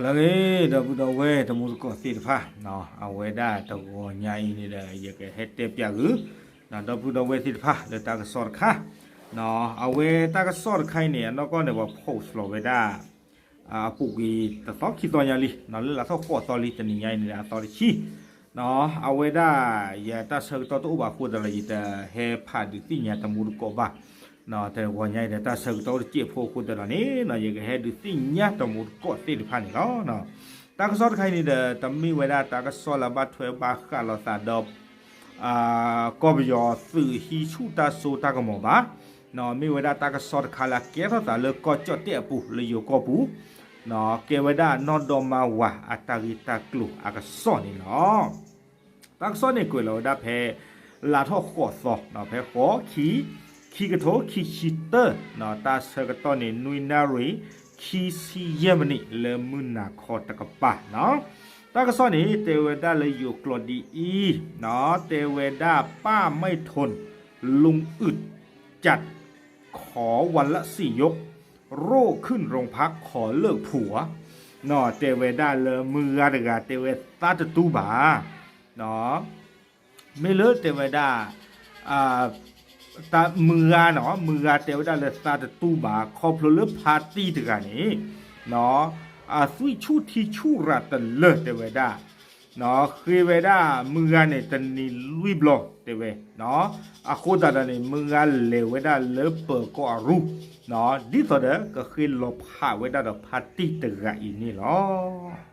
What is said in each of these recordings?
လၢအဂ့ၤ ဒီပုၢ်ဒီဝဲၢ်တံၤသကိးသ့ၣ်တဖၣ်, အဝဲဒၣ်တဂီၤညါအံၤန့ၣ်ဒီး ယကဟဲတဲပၠးဂုာ် ဒီပုၢ်ဒီဝဲၢ်သ့ၣ်တဖၣ်လၢတၢ်ကစီၣ်တခါ, အဝဲတၢ်ကစီၣ်တခါအံၤန့ၣ် အနီၢ်ကီၢ်န့ၣ် ပှၤ post လီၤဝဲဒၣ် အပူၤကွံာ်တသီခံသီညါလံ, လၢလၢထီၣ်ဃိးသီလံ တနံၤညါအံၤန့ၣ်ဒီးအသီတဆံ, အဝဲဒၣ် ယတၢ်ဆၢကတီၢ်တအိၣ်ဘၣ်အဃိသတးဒီး ယတဟဲဖးဒုးသ့ၣ်ညါတံၤသကိးဘၣ်, တဂီၤညါအံၤဒီးတၢ်ဆၢကတီၢ်အိၣ်တစဲးဖိအဃိသတးဒီးန့ၣ် ယကဟဲဒုးသ့ၣ်ညါတံၤသကိးသ့ၣ်တဖၣ်န့ၣ်လီၤ. တၢ်ကစီၣ်တခါအံၤန့ၣ်ဒီး တမ့ၢ်ဝဲဒၣ်တၢ်ကစီၣ်လၢအဘၣ်ထွဲဘၣ်ဃးလိာ်သးဒီး ကီၢ်ပယီၤသုးဟံးဆူၣ်တၢ်စိတၢ်ကမီၤဘၣ်, မ့ၢ်ဝဲဒၣ်တၢ်ကစီၣ်တခါလၢအကဲထီၣ်သးလၢကီၢ်ကၠီၣ်တဲၣ်အပူၤလၢယိၤကီၢ်ပူၤ, ကဲဝဲဒၣ်နီၢ်ဒီမါဝၤအတၢ်ဂ့ၢ်တၢ်ကျိၤအကစီၣ်န့ၣ်လီၤ. တၢ်ကစီၣ်န့ၣ်ကွဲးလီၤဝဲဒၣ်ဖဲ လါထီၣ်ဃိးသီ ဖဲဃိးခံ ခံကထိခံဆံတၢ တၢ်ဆၢကတီၢ်န့ၣ် နွံနၣ်ရံၣ် ခံဆံယဲၢ်မံးနံး လၢမုၢ်နၤခီတကပၤ, တၢ်ကစီၣ်န့ၣ် တဲဝဲဒၣ်လၢယိၤကျိာ်ဒ်အံၤ, တဲဝဲဒၣ် ป้าไม่ทน ลุงอึดจัด ขอวันละสี่ยก โร่ขึ้นโรงพักขอเลิกผัว တဲဝဲဒၣ်လၢမုၢ်ဂၤတဂၤတဲဝဲသးတတူၢ်ဘၣ် မ့ၢ်လၢတဲဝဲဒၣ် တၢ်မုၢ်ဂၤနီၤ မုၢ်ဂၤတဲဝဲဒၣ်လၢသးတတူၢ်ဘၣ် ခီဖျိလၢဖါတံၢ်တဂၤန့ၣ် အသွံၣ်ဆူၣ်ထံဆူၣ်ရၤတလၢတဲဝဲဒၣ် ဃ့ဝဲဒၣ်မုၢ်ဂၤန့ၣ်တနံၤလွံၢ်ဘျီတဲဝဲ အဃိသတးဒီးန့ၣ် မုၢ်ဂၤလဲၤဝဲဒၣ်လၢပၢၤကီၢ်အရူ ဒ်သိးဒီးကဃ့လီၤဖးဝဲဒၣ်ဒီးဖါတံၢ်တဂၤအံၤန့ၣ်လီၤ.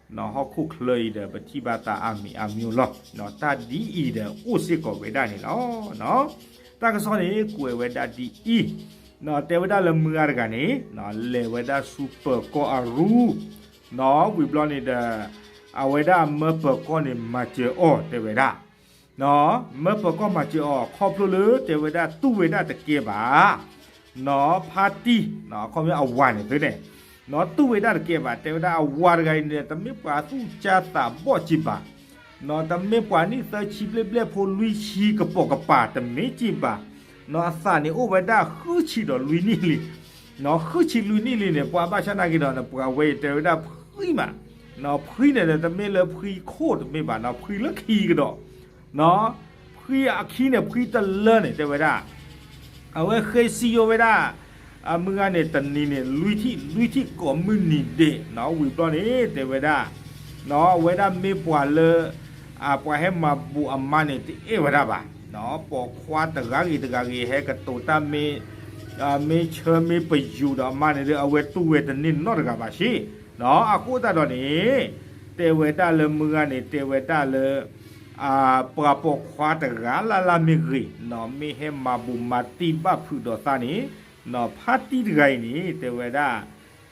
ဟီၣ်ခိၣ်ချၢအံၤဒီး ပထံၣ်ဘၣ်တၢ်အါမံၤအါမံၤလီၤ. တၢ်ဒ်အံၤဒီးအိၣ်စ့ၢ်ကီးဝဲဒၣ်န့ၣ်လီၤ. တၢ်ကစီၣ်န့ၣ် ကွဲးဝဲဒၣ်ဒ်အံၤ, တဲဝဲဒၣ်လၢမုၢ်ဂၤတဂၤန့ၣ် လဲၤဝဲဒၣ်ဆူပၢၤကီၢ်အရူ ဝံၤဘျီန့ၣ်ဒီး အဝဲဒၣ်မၢပၢၤကီၢ်န့ၣ်မၤစၢၤအီၤတဲဝဲဒၣ် မၢပၢၤကီၢ်မၤစၢၤအီၤ ခီဖျိလၢတဲဝဲဒၣ်တူၢ်ဝဲဒၣ်တကဲဘၣ် ဖါတံၢ် အခီပညီအဝၤန့ၣ်သ့န့ၣ် တူၢ်ဝဲဒၣ်တကဲဘၣ် တဲဝဲဒၣ်အဝၤတဂၤအံၤန့ၣ် တမ့ၢ်ပှၤသူၣ်စၢ်သးဘီၣ်က့ဘၣ် တမ့ၢ်ပှၤနံၣ်သၢဆံဘျဲၣ်ဘျဲၣ်ဖိလွံၢ်ဆံကပိာ်ကပၤတမ့ၢ်က့ဘၣ် အသးန့ၣ်အိၣ်ဝဲဒၣ်ဃုဆံဒီးလွံၢ်နံၣ်လံ ဃုဆံလွံၢ်နံၣ်လံန့ၣ် ပှၤဘၣ်ဆၣ်နာ်က့ၤဒီး ပှၤဝဲအံၤတဲဝဲဒၣ်ဖှံမး ဖှံန့ၣ်ဒီး တမ့ၢ်လၢဖှံခိၣ်တမ့ၢ်ဘၣ်နီၤ ဖှံလၢခံကဒီး ဖှံအခံန့ၣ် ဖှံတလၢန့ၣ် တဲဝဲဒၣ် အဝဲဃ့စံယိၤဝဲဒၣ် အမုၢ်ဂၤန့ၣ် တနံၤန့ၣ် လွံၢ်ထံၣ် လွံၢ်ထံၣ်ကိးမုၢ်နံၤဒဲး ဝံၤဘျီန့ၣ် တဲဝဲဒၣ် အဝဲဒၣ်မ့ၢ်ပှၤလၢ ပှၤဟဲမၤဘူးအမါန့ၣ် တအဲၣ်ဝဲဒၣ်ဘၣ် ပိာ်ခွါတဂၤဂ့ၤတဂၤဂ့ၤ ဟဲကတိၤတၢ်မ့ၢ် မ့ၢ်ဆၢမ့ၢ်ပယူၤဒီးအမါန့ၣ်ဒီး အဝဲတူၢ်ဝဲတန့ၢ်နီတဂၤဘၣ်ဆ့ အဃိသတးဒီးန့ၣ် တဲဝဲဒၣ်လၢမုၢ်ဂၤန့ၣ် တဲဝဲဒၣ်လၢ ပှၤပိာ်ခွါတဂၤလၢ်လၢ်မ့ၢ်ဂ့ၤ မ့ၢ်ဟဲမၤဘူးမၤတံၢ်ဘၣ်ဖုးဒီးသးန့ၣ် ဖါတံၢ်တဂၤအံၤန့ၣ် တဲဝဲဒၣ်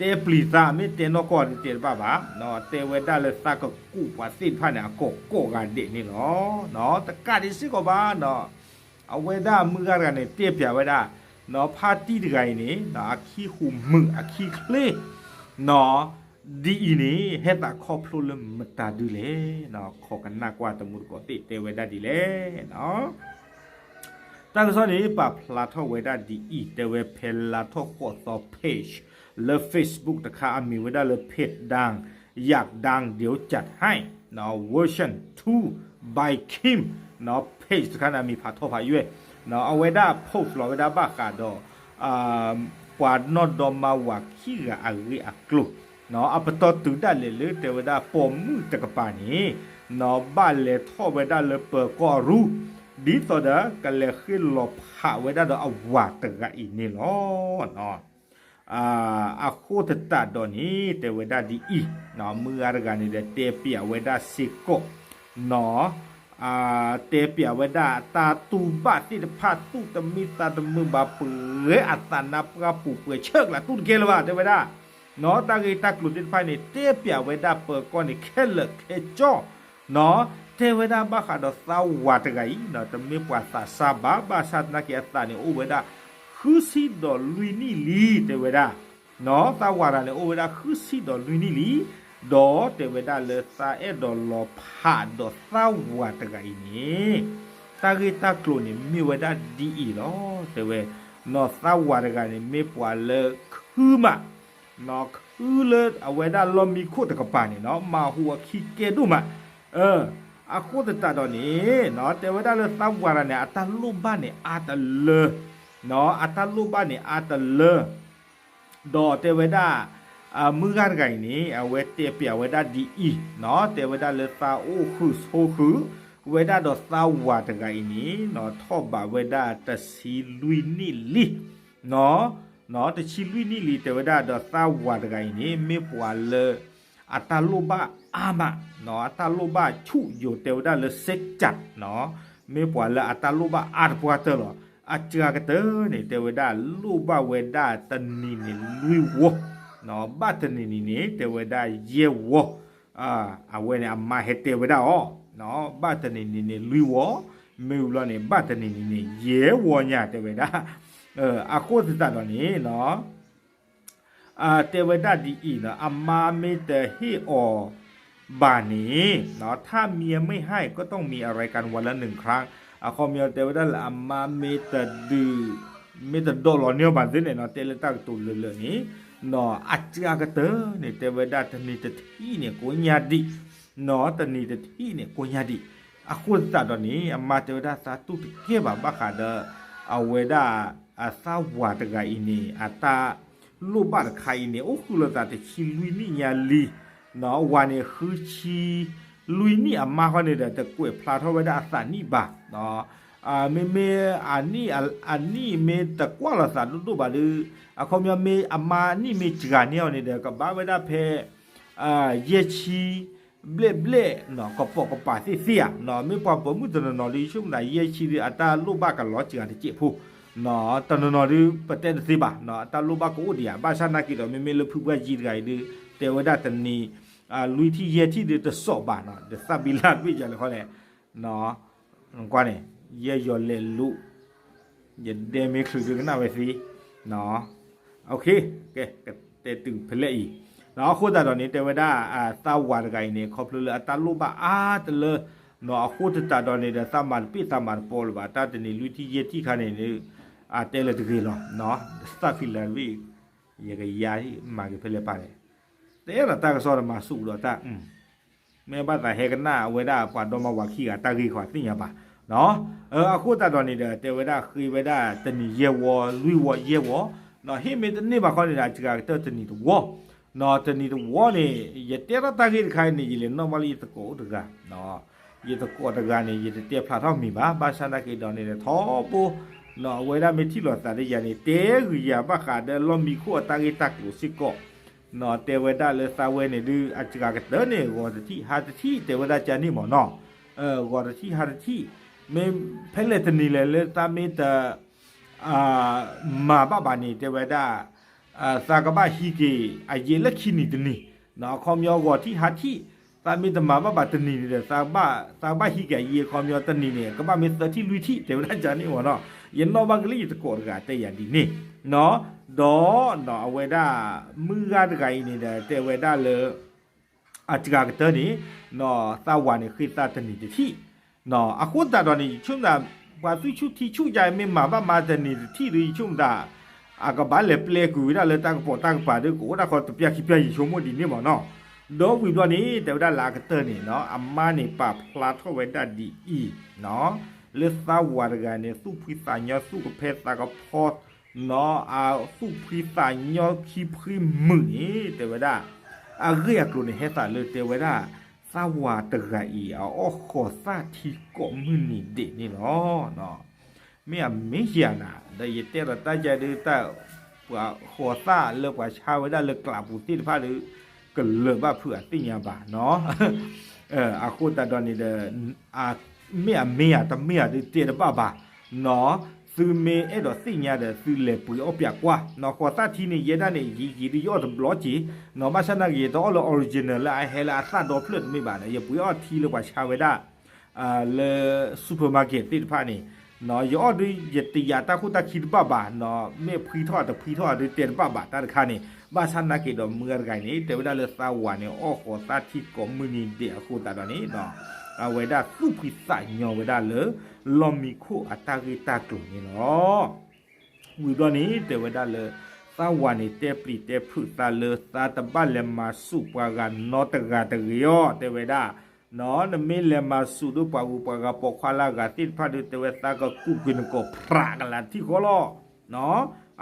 တဲပျံၤသး မ့ၢ်တဲနီၢ်ကီၢ်န့ၣ်တဲတဘၣ်ဘၣ် တဲဝဲဒၣ်လၢသးကကူးပှၤသ့ၣ်တဖၣ်န့ၣ် အကိးကိးဂၤဒဲးန့ၣ်လီၤ. တကးဒံးစ့ၢ်ကီးဘၣ် အဝဲဒၣ်မုၢ်ဂၤတဂၤန့ၣ် တဲပျးဝဲဒၣ် ဖါတံၢ်တဂၤအံၤန့ၣ် အခံဟူးမုာ်အခံချ့ ဒ်အံၤန့ၣ် ဟဲသးခီဖျိလၢမတၤဒုလဲၣ်. ခိးကနၣ်ကွၢ်တံၤသကိးသ့ၣ်တဲဝဲဒၣ်ဒ်လဲၣ်. တၢ်ကစီၣ်န့ၣ် ပာ်ဖျါထီၣ်ဝဲဒၣ်ဒ်အံၤ တဲဝဲဖဲလါထီၣ်ဃိးသီ page လၢ Facebook တခါ အမံၤဝဲဒၣ်လၢ เพจดัง อยากดังเดี๋ยวจัดให้ version two by Kim page တခါန့ၣ် အမံၤဖးထီဖးယွဲၢ် အဝဲဒၣ် post လီၤဝဲဒၣ်ဘၣ်ဃးဒီး ပှၤနီၢ်ဒီမါဝၤခံဂၤအဂ့ၢ်အကျိၤ အပတီၢ်တုၤဒၣ်လဲာ်လၢတဲဝဲဒၣ်ပိာ်မုၣ်တကပၤန့ၣ် ဘၣ်လဲၤထီၣ်ဝဲဒၣ်လၢပၢၤကီၢ်အရူ ဒ်သိးဒီးကလဲၤဃ့လီၤဖးဝဲဒၣ်ဒီးအဝၤတဂၤအံၤန့ၣ်လီၤ. အဃိသတးဒီးန့ၣ် တဲဝဲဒၣ်ဒ်အံၤ မုၢ်ဂၤတဂၤန့ၣ်ဒီးတဲပျးဝဲဒၣ်စ့ၢ်ကီး တဲပျးဝဲဒၣ်တၢ်တူၢ်ဘၣ်သ့ၣ်တဖၣ် သူၣ်တမံသးတမုာ်ဘၣ် ပှဲၤအသးနါပှၢ်ပူၤ ပှဲၤဆၢကလးတူၢ်တကဲလၢၤဘၣ် တဲဝဲဒၣ် တၢ်ဂ့ၢ်တၢ်ကျိၤသ့ၣ်တဖၣ်န့ၣ် တဲပျးဝဲဒၣ်ပၢၤကီၢ်န့ၣ်ခဲလၢာ်ခဲဆ့ တဲဝဲဒၣ်ဘၣ်ဃးဒီးသးဝၤတဂၤအံၤ တမ့ၢ်ပှၤသးစၢ်ဘၣ် ဘၣ်ဆၣ်သနာ်က့အသးန့ၣ်အိၣ်ဝဲဒၣ် ဃုဆံဒီးလွံၢ်နံၣ်လံ တဲဝဲဒၣ် သးဝၤတဂၤန့ၣ် အိၣ်ဝဲဒၣ်ဃုဆံဒီးလွံၢ်နံၣ်လံ ဒီးတဲဝဲဒၣ်လၢသးအဲၣ်ဒိးလီၤဖးဒီးသးဝၤတဂၤအံၤန့ၣ် တၢ်ဂ့ၢ်တၢ်ကျိၤန့ၣ်မ့ၢ်ဝဲဒၣ်ဒ်အံၤလီၤ တဲဝဲ သးဝၤတဂၤန့ၣ်မ့ၢ်ပှၤလၢခုမး ဃုလၢအဝဲဒၣ်လီၢ်မံခိၣ်တကပၤန့ၣ်နီၤ မၤဟူးအခံကဲဒိၣ်မး. အဃိသတးဒီးန့ၣ် တဲဝဲဒၣ်လၢသးဝၤတဂၤန့ၣ် အတၢ်လိၣ်ဘၣ်န့ၣ်အါတလၢ, အတၢ်လိၣ်ဘၣ်န့ၣ်အါတလၢ ဒီးတဲဝဲဒၣ် မုၢ်ဂၤတဂၤအံၤန့ၣ် အဝဲတဲပျးဝဲဒၣ်ဒ်အံၤ, တဲဝဲဒၣ်လၢသးအိၣ်ဃုာ်ဆိးဃုာ်ဝဲဒၣ်ဒီးသးဝၤတဂၤအံၤန့ၣ် ထီၣ်ဘးဝဲဒၣ်တဆံလွံၢ်နံၣ်လံ တဆံလွံၢ်နံၣ်လံ တဲဝဲဒၣ်ဒီးသးဝၤတဂၤအံၤန့ၣ် မ့ၢ်ပှၤလၢ အတၢ်လိၣ်ဘၣ်အါမး, အတၢ်လိၣ်ဘၣ်ဆူၣ်ယိာ် တဲဝဲဒၣ်လၢစ့ကၠး, မ့ၢ်ပှၤလၢအတၢ်လိၣ်ဘၣ်အါတပှၢ်တၢၢ်လီၤ. အစှၤကတၢၢ်န့ၣ် တဲဝဲဒၣ်လိၣ်ဘၣ်ဝဲဒၣ်တနံၤန့ၣ်လွံၢ်ဝီ, ဘၣ်တနံၤန့ၣ်န့ၣ် တဲဝဲဒၣ်ယဲၢ်ဝီ အဝဲန့ၣ်အမါဟဲတဲဝဲဒၣ်အီၤ, ဘၣ်တနံၤန့ၣ်န့ၣ်လွံၢ်ဝီ, မ့ၢ်ဝံၤလီၤန့ၣ် ဘၣ်တနံၤန့ၣ်န့ၣ် ယဲၢ်ဝီညါ တဲဝဲဒၣ်. အဃိသတးဒီးန့ၣ် တဲဝဲဒၣ်ဒ်အံၤနီၤ အမါမ့ၢ်တဟ့ၣ်အီၤဘၣ်န့ၣ် ถ้าเมียไม่ให้ก็ต้องมีอะไรกันวันละหนึ่งครั้ง အခီပညီတဲဝဲဒၣ်လၢ အမါမ့ၢ်တဒုး မ့ၢ်တဒိးလီၤန့ၢ်အီၤဘၣ်သ့န့ၣ်နီၤ တဲလၢတၢ်ကတိၤလၢာ်လၢာ်န့ၣ် အစှၤကတၢၢ်န့ၣ် တဲဝဲဒၣ်တနံၤတထံၣ်န့ၣ် ကိးညါဒံး, တနံၤတထံၣ်န့ၣ် ကိးညါဒံး. အဃိသတးဒီးန့ၣ် အမါတဲဝဲဒၣ်သးတူၢ်တကဲဘၣ် ဘၣ်ဃးဒီး အဝဲဒၣ် အသးဝၤတဂၤအံၤန့ၣ် အတၢ်လိၣ်ဘၣ်တခါအံၤန့ၣ် အိၣ်ဃုာ်လိာ်သးတဆံလွံၢ်နံၣ်ညါလံ, ဝၤန့ၣ်ဃုဆံလွံၢ်နံၣ် အမါဃီန့ၣ်ဒီး တကွဲးဖျါထီၣ်ဝဲဒၣ်အသးနံၣ်ဘၣ်. မ့မ့ၢ် အနံၣ်မ့ၢ်တကွၢ်လိာ်သးဒိၣ်ဒိၣ်ဘၣ်ဒီး အခီပညီမ့ၢ်အမါနံၣ်မ့ၢ်စှၤန့ၢ်အီၤန့ၣ်ဒီး ကဘၣ်ဝဲဒၣ်ဖဲ ယဲၢ်ဆံ ဘျဲၣ်ဘျဲၣ် ကပိာ်ကပၤသ့ၣ်သ့ၣ်ဧါ. မ့ၢ်ပှၤပိာ်မုၣ်တနီၤနီၤဒီး ယဆိကမိၣ်သး ယဲၢ်ဆံဒီး အတၢ်လိၣ်ဘၣ်ကလီၤစှၤတစဲးဖိ, တနီၤနီၤဒီး ပတဲတသ့ဘၣ် အတၢ်လိၣ်ဘၣ်ကအိၣ်ဒံးဧါ. ဘၣ်ဆၣ်နာ်က့ဒီး မ့မ့ၢ်လၢဖုပှၢ်ယံၤတဂၤအံၤဒီး တဲဝဲဒၣ်တနံၤ လွံၢ်ထံၣ်ယဲၢ်ထံၣ်ဒီးတစီၣ်ဘၣ်နီၤ ဒီးသးဘံလၢ်တဘ့ၣ်ယၤလဲၣ်ဃီလဲၣ် ကွၢ်န့ၣ် ယဲၢ်ယီၤလဲၤလိာ် ယဒဲမ့ၢ်ချုးဒုးကနၣ်ဝဲသ့, ကတဲတုၤဖဲလဲၣ်အံၤ, အဃိသတးဒီးန့ၣ် တဲဝဲဒၣ် သးဝၤတဂၤအံၤန့ၣ် ခီဖျိလၢအတၢ်လိၣ်ဘၣ်အါတလၢ အဃိသတးဒီးန့ၣ်ဒီး သးမၤတပ့ၢ်သးမၤတပီလၢၤဘၣ် တၢ်တနံၤလွံၢ်ထံၣ်ယဲၢ်ထံၣ်ခါန့ၣ် အတဲလၢတဂ့ၤလီၤ, သးဖံလၢ်တဘ့ၣ် ယကယၤမၤက့ၤဖဲလဲၣ်ပၢ်လဲၣ်, တဲဒီးတၢ်ကစီၣ်ဒီးမၤဆူၣ်ဒီးတၢ် မ့ၢ်ဘၣ်သးဟဲကနၣ်အဝဲဒၣ်ပှၤဒီမါဝၤခံဂၤတၢ်ဂ့ၢ်ဃီသ့ၣ်ညါဘၣ်, အဃိသတးဒီးန့ၣ်ဒီး တဲဝဲဒၣ်ဃ့ဝဲဒၣ်တနံၤယဲၢ်ဝီ လွံၢ်ဝီ ယဲၢ်ဝီ, ဟ့ၣ်မ့ၢ်တန့ၢ်ဘၣ်ခီန့ၣ်ဒီး အစှၤကတၢၢ်တနံၤတဝီ, တနံၤတဝီန့ၣ် ယတဲထီၣ်တၢ်ဂ့ၢ်တခါအံၤန့ၣ် ယလဲၤနီၣ်ဘၣ်လၢယသကိးအိၣ်တဂၤ ယသကိးတဂၤန့ၣ် ယတတဲဖျါထီၣ်မံၤဘၣ်, ဘၣ်ဆၣ်နာ်က့ဒီးန့ၣ်ဒီး ထီဘိ အဝဲဒၣ်မ့ၢ်ထံၣ်လိာ်သးဒီးယၤန့ၣ် တဲဂ့ၤယၤဘၣ်ဃးဒီးလီၢ်မံခိၣ်အတၢ်ဂ့ၢ်တၢ်ကျိၤစ့ၢ်ကီး, တဲဝဲဒၣ်လၢသးဝဲန့ၣ်ဒုး အစှၤကတၢၢ်န့ၣ် ဂီၤတထံၣ်ဟါတထံၣ် တဲဝဲဒၣ်ကန့ၣ်မ့ၢ်နီၤ, ဂီၤတထံၣ်ဟါတထံၣ်, မ့ၢ်ဖဲလဲၣ်တနံၤလဲၣ်လၢသးမ့ၢ်တ မၤဘၣ်ဘၣ်န့ၣ် တဲဝဲဒၣ် သးကဘၣ်ဟံးက့ၤအယဲၢ်လၢခံနံၤတနံၤ, အခီပညီဂီၤထံၣ်ဟါထံၣ် သးမ့ၢ်တမၤဘၣ်ဘၣ်တနံၤန့ၣ်ဒီး သးကဘၣ်ဟံးက့ၤအယဲၢ် အခီပညီတနံၤန့ၣ် ကဘၣ်မ့ၢ်သၢထံၣ်လွံၢ်ထံၣ် တဲဝဲဒၣ်ကန့ၣ်မ့ၢ်နီၤ, ယနီၣ်ဘၣ်ကလံၢ်ယသကိးတဂၤတဲယၤဒ်န့ၣ်, ဒီးအဝဲဒၣ် မုၢ်ဂၤတဂၤအံၤန့ၣ်ဒီး တဲဝဲဒၣ်လၢ အစှၤကတၢၢ်န့ၣ် သးဝၤန့ၣ်ဃ့သးတနံၤတထံၣ်, အဃိသတးဒီးန့ၣ် ယဆိကမိၣ်သး ပှၤသူၣ်ဆူၣ်ထံဆူၣ်ယါ မ့ၢ်မၤဘၣ်မၤတနံၤတထံၣ်ဒီး ယဆိကမိၣ်သး အကဘၣ်လဲၤပျဲကွံာ်ဝဲဒၣ်လၢတၢ်ကပိာ်တၢ်ကပၤဒီး ကအိၣ်ဒၣ်ဃီတပျၢ်ခံပျၢ် ယဆိကမိၣ်ဒ်န့ၣ်မ့ၢ်နီၤ, ဒီးဝံၤဘျီန့ၣ် တဲဝဲဒၣ်လၢအကတၢၢ်န့ၣ် အမါန့ၣ်ပာ်ဖျါထီၣ်ဝဲဒၣ်ဒ်အံၤ လၢသးဝၤတဂၤန့ၣ် သူၣ်ဖှံသးညီ သူၣ်ကဖဲသးကဖီ အသူၣ်ဖှံသးညီခံဖှံမုာ်န့ၣ် တဲဝဲဒၣ် အဂ့ၢ်အကျိၤန့ၣ် ဟဲသးလၢတဲဝဲဒၣ် သးဝၤတဂၤအံၤ အအီၣ်ဃိးသၣ်ထံကိးမုၢ်နံၤဒဲးန့ၣ်လီၤ. မ့ၢ်အမ့ၢ်ယၤနၤ ဒီးယတဲဒီးတၢ်ယါဒုးတၢ် ပှၤဃိးသၣ်လၢပှၤဆါဝဲဒၣ်လၢကျးပူၤသ့ၣ်တဖၣ်ဒီး ကလၢာ်ဘၣ်ဖုးအသ့ၣ်ညါဘၣ်နီၤ အဃိသတးဒီးန့ၣ်ဒီး မ့ၢ်အမ့ၢ်ဧါ တမ့ၢ်ဧါဒုးတဲတဘၣ်ဘၣ်နီၤ, သုမ့ၢ်အဲၣ်ဒိးသ့ၣ်ညါဒီး သုလဲၤပှ့ၤအီၣ်ပၠးကွၢ်နီၤ, ဃိးသၣ်ထံန့ၣ် ယဲဒၣ်န့ၣ် ယံာ်ယံာ်ဒုးယအီၣ်တဘျီက့ၤနီၤ, ဘၣ်ဆၣ်နာ်က့ ယတအီၣ်လၢ original လၢအဟဲလၢအသၣ်ဒီဖျၢၣ်တမ့ၢ်ဘၣ်နီၤ, ယပှ့ၤအီၣ်ထံလၢပှၤဆါဝဲဒၣ် လၢ supermarket သ့ၣ်တဖၣ်န့ၣ်နီၤ, ယအီၣ်ဒုးယတယာ်တၢ်ခိၣ်တၢ်ခံတဘၣ်ဘၣ်နီၤ, မ့ၢ်ဖှံထီၣ်တဖှံထီၣ်ဒုးတဲတဘၣ်ဘၣ်တၢ်တခါန့ၣ်, ဘၣ်ဆၣ်နာ်က့ဒီးမုၢ်ဂၤတဂၤအံၤန့ၣ် တဲဝဲဒၣ်လၢသးဝၤန့ၣ် အီၣ်ဃိးသၣ်ထံကိးမုၢ်နံၤဒဲးအဃိသတးဒီးန့ၣ်နီၤ, အဝဲဒၣ်သူၣ်ဖှံသးညီဝဲဒၣ်လၢ လီၢ်မံခိၣ်အတၢ်ဂ့ၢ်တၢ်ကျိၤန့ၣ်လီၤ. ဝံၤဘျီန့ၣ် တဲဝဲဒၣ်လၢ သးဝၤန့ၣ်တဲပျံၤတဲဖုးသးလၢ သးတဘၣ်လဲၤမၤဆူၣ်ပှၤဂၤနီတဂၤတဂ့ၤအီၤ တဲဝဲဒၣ်, နမ့ၢ်လဲၤမၤဆူၣ်ဒီးပှၤဂုၤပှၤဂၤပိာ်ခွါလၢအဂၤသ့ၣ်တဖၣ်ဒီး တဲဝဲသးကကူးကွံာ်နကိးဖြးကလၤထံၣ်ဃီလီၤ.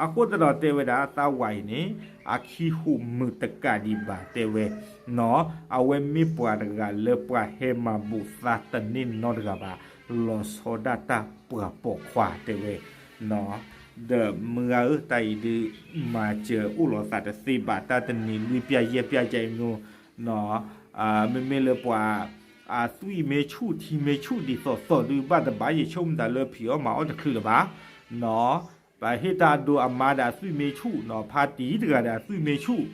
အဃိသတးဒီးတဲဝဲဒၣ် သးဝၤအံၤန့ၣ် အခံဟူးမုာ်တကးဒံးဘၣ် တဲဝဲ, အဝဲမ့ၢ်ပှၤတဂၤလၢပှၤဟဲမၤဘူးသးတန့ၢ်နီတဂၤဘၣ်, လီၤဆီဒၣ်တၢ်ပှၤပိာ်ခွါ တဲဝဲ ဒီးမုၢ်ဂၤဧၢ တၢ်အံၤဒုး မၤစၢၤအိၣ်လီၤသးတသ့ဘၣ် တၢ်တနံၤလွံၢ်ပျၢ်ယဲၢ်ပျၢ် ကဲအံၤမ့ၢ်, မ့မ့ၢ်လၢပှၤ အသွံၣ်မ့ၢ်ဆူၣ်ထံမ့ၢ်ဆူၣ်ဒ်သိးသိးဒုး ဘၣ်တဘၣ် ယဆိကမိၣ်သးလၢဖံးအီၣ်မၤအီၣ်တချုးလၢၤဘၣ်, ပဟ့ၣ်တၢ်အဒိအမါဒီးအသွံၣ်မ့ၢ်ဆူၣ်နီၤ ဖါတံၤတဂၤဒီးအသွံၣ်မ့ၢ်ဆူၣ်,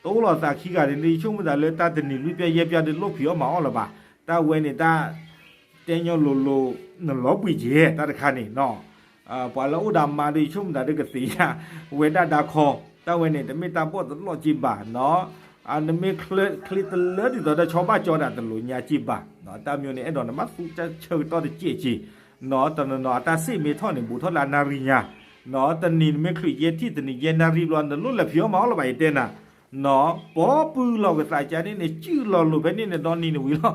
တအိၣ်လီၤသးခံဂၤန့ၣ် ယဆိကမိၣ်သးလၢတၢ်တနံၤလွံၢ်ပျၢ်ယဲၢ်ပျၢ်ဒုး လိၣ်ဖံးအီၣ်မၤအီၣ်လၢၤဘၣ်, တၢ်ဝဲန့ၣ်တၢ် တဲညီလိၤလိၤ နလီၤဘှံးက့ၤ တၢ်တခါန့ၣ်နီၤ, ပှၤလၢအိၣ်ဒီးအမါဒီး ယဆိကမိၣ်သးဒုးကသ့ဧါ, ဝဲဒၣ်ဒါခီ, တၢ်ဝဲန့ၣ် တမ့ၢ်တၢ်ဘီၣ်တလီၢ်က့ၤဘၣ်နီၤ, နမ့ၢ်ချ့တလၢဒ်သိးဒီးဆီဘၣ်ကၠီဒၣ်တလိၤညါက့ၤဘၣ်, တၢ်မ့ၢ်န့ၣ် အဲၣ်ဒိးနဘၣ်သူတၢ်ဆၢကတီၢ်တစဲးက့ၤ, နီၤ တနီၤနီၤ အတၢ်စ့ၣ်မ့ၢ်ထီၣ်န့ၣ် ဘူးထီၣ်လၢအနၣ်ရံၣ်ညါ, နီၤ တနံၤနမ့ၢ်ချုးယဲၢ်ထံၣ်တနံၤယဲၢ်နၣ်ရံၣ်ဘျီ နလိၣ်လဲၤဖံးအီၣ်မၤအီၣ်လၢၤဘၣ် ယတဲနၤ, နီၤ ပီပုၢ်လီၤကသးကါန့ၣ်န့ၣ် စုၣ်လီၤလိာ်ဖဲန့ၣ်န့ၣ် ဒီနံၤနဝံၤလီၤ.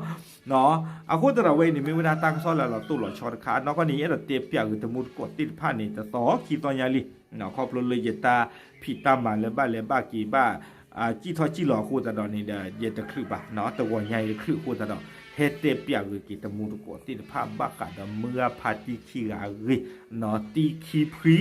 အဃိသတးဒီးဝဲအံၤန့ၣ် မ့ၢ်ဝဲဒၣ်တၢ်ကစီၣ်လၢအလီၤတိၢ်လီၤဆီတခါ, အနီၢ်ကီၢ်န့ၣ် ယအဲၣ်ဒိးတဲပျးဂ့ၤတမူတကိးသ့ၣ်တဖၣ်န့ၣ် တသီခံသီညါလံ, ခီဖျိလၢယတၢ်ဖံးတၢ်မၤလၢဘၣ်လဲၤဘၣ်က့ၤဘၣ် စံၣ်ထီၣ်စံၣ်လီၤအဃိသတးဒီးန့ၣ်ဒီး ယတချုးဘၣ်, တဂီၤညါအံၤတချုးအဃိသတးဒီး ဟဲတဲပျးဂ့ၤက့ၤတမူတကိးသ့ၣ်တဖၣ် ဘၣ်ဃးဒီးမုၢ်ဂၤဖါတံၢ်ခံဂၤအဂ့ၢ်, တံၢ်ခံဖှံ,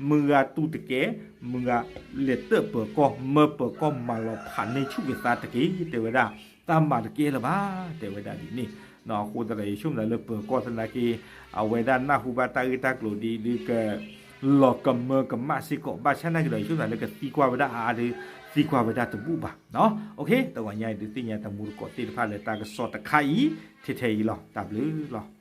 မုၢ်ဂၤတူၢ်တကဲ, မုၢ်ဂၤလဲၤတၢၣ်ပၢၤကီၢ် မၢပၢၤကီၢ်မၤလီၤဖးန့ၢ်ဆူၣ်က့ၤသးတက့ၢ် တဲဝဲဒၣ်, တၢ်မၤတကဲလၢၤဘၣ် တဲဝဲဒၣ်ဒ်န့ၣ်, အဃိသတးဒီး ယဆိကမိၣ်သးလၢပၢၤကီၢ်သနာ်က့ အဝဲဒၣ်နၢ်ဟူဘၣ်တၢ်ဂ့ၢ်တၢ်ကျိၤဒ်ဒုးက လီၤကမၢကမၣ်စ့ၢ်ကီး ဘၣ်ဆၣ်နာ်က့ဒီး ယဆိကမိၣ်သးလၢကသံကွၢ်ဝဲဒၣ်အါအါဒီး သံကွၢ်ဝဲဒၣ်တဘူၣ်ဘၣ်. တဂီၤညါအံၤဒုးသ့ၣ်ညါတမူတကိးသ့ၣ်တဖၣ်လၢတၢ်ကစီၣ်တခါအံၤ ထဲထဲအံၤလီၤ. တၢ်ဘျုးလီၤ.